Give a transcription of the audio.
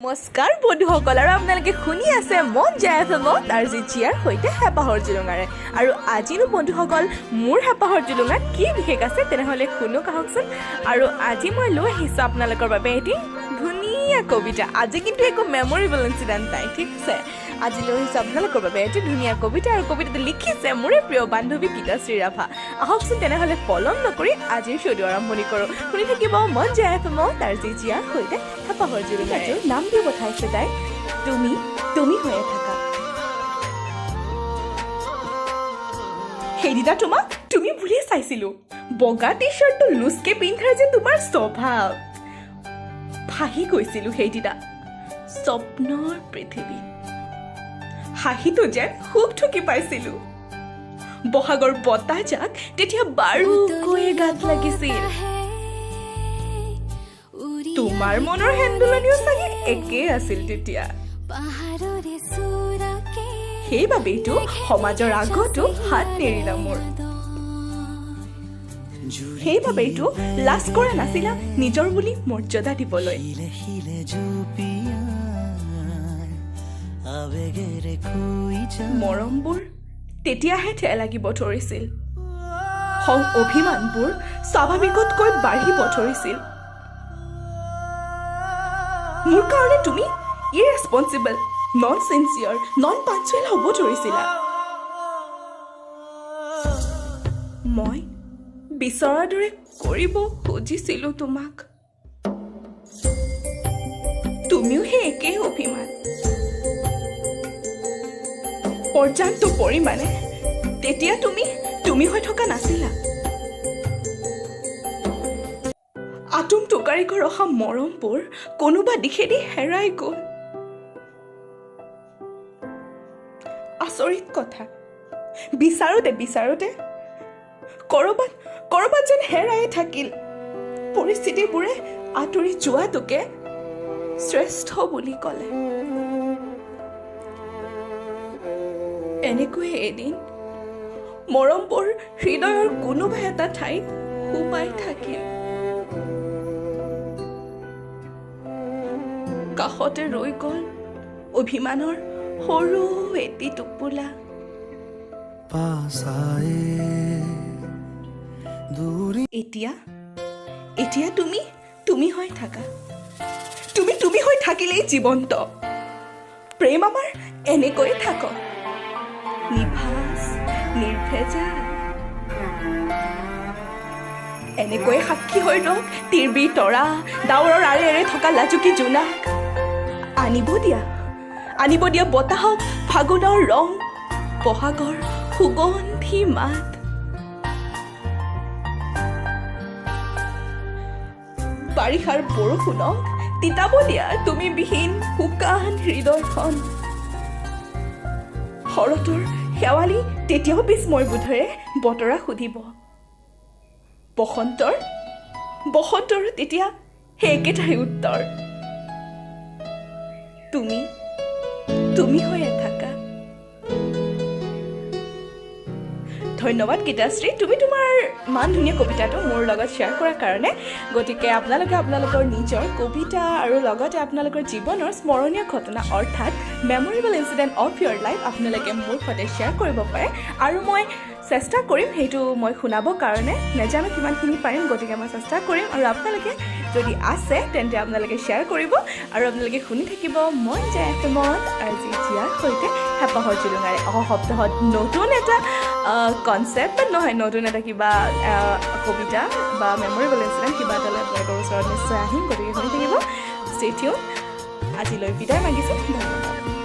নমস্কাৰ বন্ধুসকল, আৰু আপোনালোকে শুনি আছে মন যায় এফএমত আৰ জে জিয়াৰ সৈতে হেঁপাহৰ জুলুঙাৰে। আৰু আজিনো বন্ধুসকল, মোৰ হেঁপাহৰ জুলুঙাত কি বিশেষ আছে, তেনেহ'লে শুনক আহকচোন। আৰু আজি মই লৈ আহিছোঁ আপোনালোকৰ বাবে এটি ধুনীয়া কবিতা। আজি কিন্তু একো মেমৰেবল ইনচিডেণ্ট নাই, ঠিক আছে? আজি লৈ আহিছোঁ আপোনালোকৰ বাবে এটি ধুনীয়া কবিতা আৰু কবিতাটো লিখিছে মোৰে প্ৰিয় বান্ধৱী গীতাশ্ৰী ৰাভা। আহকচোন তেনেহ'লে, পলম নকৰি আজিৰ শ্ব'টো আৰম্ভণি কৰোঁ। শুনি থাকিব মন যায় এফএমত আৰ জে জিয়াৰ সৈতে হেঁপাহৰ জুলুঙাৰে। নাম দি পঠাইছে তাই, তুমি তুমি হৈয়ে থাকা। সেইদিনা তোমাক তুমি বুলিয়ে চাইছিলো। বগা টি চাৰ্টটো লুজকে পিন্ধাৰ যে তোমাৰ স্বভাৱ, ভাহি গৈছিলো সেইদিনা স্বপ্নৰ পৃথিৱীত। হাঁহিটো যেন সুখ ঢুকি পাইছিলো। বহাগৰ বতাহ জাক তেতিয়া বাৰুকৈয়ে গাত লাগিছিল। তোমাৰ মনৰ হেন্দোলনিও চাগে একেই আছিল তেতিয়া। সেইবাবেইতো সমাজৰ আগতো হাত নেৰিলা মোৰ। সেইবাবেইতো লাজ কৰা নাছিলা নিজৰ বুলি মৰ্যাদা দিবলৈ। শিলে শিলে জুপিয়াই আবেগেৰে খুই যায়। মৰমবোৰ তেতিয়াহে ঠেহ লাগিব ধৰিছিল। খং অভিমানবোৰ স্বাভাৱিকতকৈ বাঢ়িব ধৰিছিল। মোৰ কাৰণে তুমি ইৰেচপনচিবল, নন চিনচিয়ৰ, নন পাঞ্চুৱেল হ'ব ধৰিছিলা। মই বিচৰাৰ দৰে কৰিব খুজিছিলো তোমাক, তুমিও সেই একেই অভিমান পৰ্যাপ্ত পৰিমাণে। তেতিয়া তুমি তুমি হৈ থকা নাছিলা। আটোম টোকাৰিকৈ ৰখা মৰমবোৰ কোনোবা দিশেদি হেৰাই গ'ল। আচৰিত কথা, বিচাৰোতে বিচাৰোতে কৰবাত কৰবাত যেন হেৰায়ে থাকিল। পৰিস্থিতিবোৰে আঁতৰি যোৱাটোকে শ্ৰেষ্ঠ বুলি ক'লে। এনেকৈয়ে এদিন মৰমবোৰ হৃদয়ৰ কোনোবা এটা ঠাইত সোমাই থাকিল। কাষতে ৰৈ গ'ল অভিমানৰ সৰু এটি টোপোলা। पास आए दूरी এতিয়া এতিয়া তুমি তুমি হৈ থাকা। তুমি তুমি হৈ থাকিলেই জীৱন্ত। প্ৰেম আমাৰ এনেকৈয়ে থাকক, নিভাঁজ, নিৰ্ভেজাল। এনেকৈয়ে সাক্ষী হৈ ৰওক তিৰবিৰ তৰা, ডাৱৰৰ আঁৰে আঁৰে থকা লাজুকী জোনাক। আনিব দিয়া, আনিব দিয়া বতাহক ফাগুনৰ ৰং, বহাগৰ সুগন্ধি মাত। বাৰিষাৰ বৰষুণক তিতাব দিয়া তুমি বিহীন শুকান হৃদয়খন। শৰতৰ শেৱালি তেতিয়াও বিস্ময়বোধেৰে বতৰা সুধিব। বসন্তৰ তেতিয়া সেই একেটাই উত্তৰ, তুমি তুমি হৈয়ে থাকা। ধন্যবাদ গীতাশ্ৰী, তুমি তোমাৰ ইমান ধুনীয়া কবিতাটো মোৰ লগত শ্বেয়াৰ কৰাৰ কাৰণে। গতিকে আপোনালোকে আপোনালোকৰ নিজৰ কবিতা আৰু লগতে আপোনালোকৰ জীৱনৰ স্মৰণীয় ঘটনা, অৰ্থাৎ memorable incident of your life, আপোনালোকে মোৰ সৈতে শ্বেয়াৰ কৰিব পাৰে আৰু মই চেষ্টা কৰিম সেইটো মই শুনাবৰ কাৰণে। নাজানো কিমানখিনি পাৰিম, গতিকে মই চেষ্টা কৰিম। আৰু আপোনালোকে যদি আছে তেন্তে আপোনালোকে শ্বেয়াৰ কৰিব আৰু আপোনালোকে শুনি থাকিব মন যায় এফএমত আৰ জে জিয়াৰ সৈতে হেঁপাহৰ জুলুঙাৰে। অহা সপ্তাহত নতুন এটা কনচেপ্ট বা নহয়, নতুন এটা কিবা কবিতা বা মেমৰেবল ইনচিডেণ্ট কিবা এটা লৈ আপোনালোকৰ ওচৰত নিশ্চয় আহিম। গতিকে শুনি থাকিব, ষ্টে টিউন। আজিলৈ বিদায় মাগিছোঁ, ধন্যবাদ।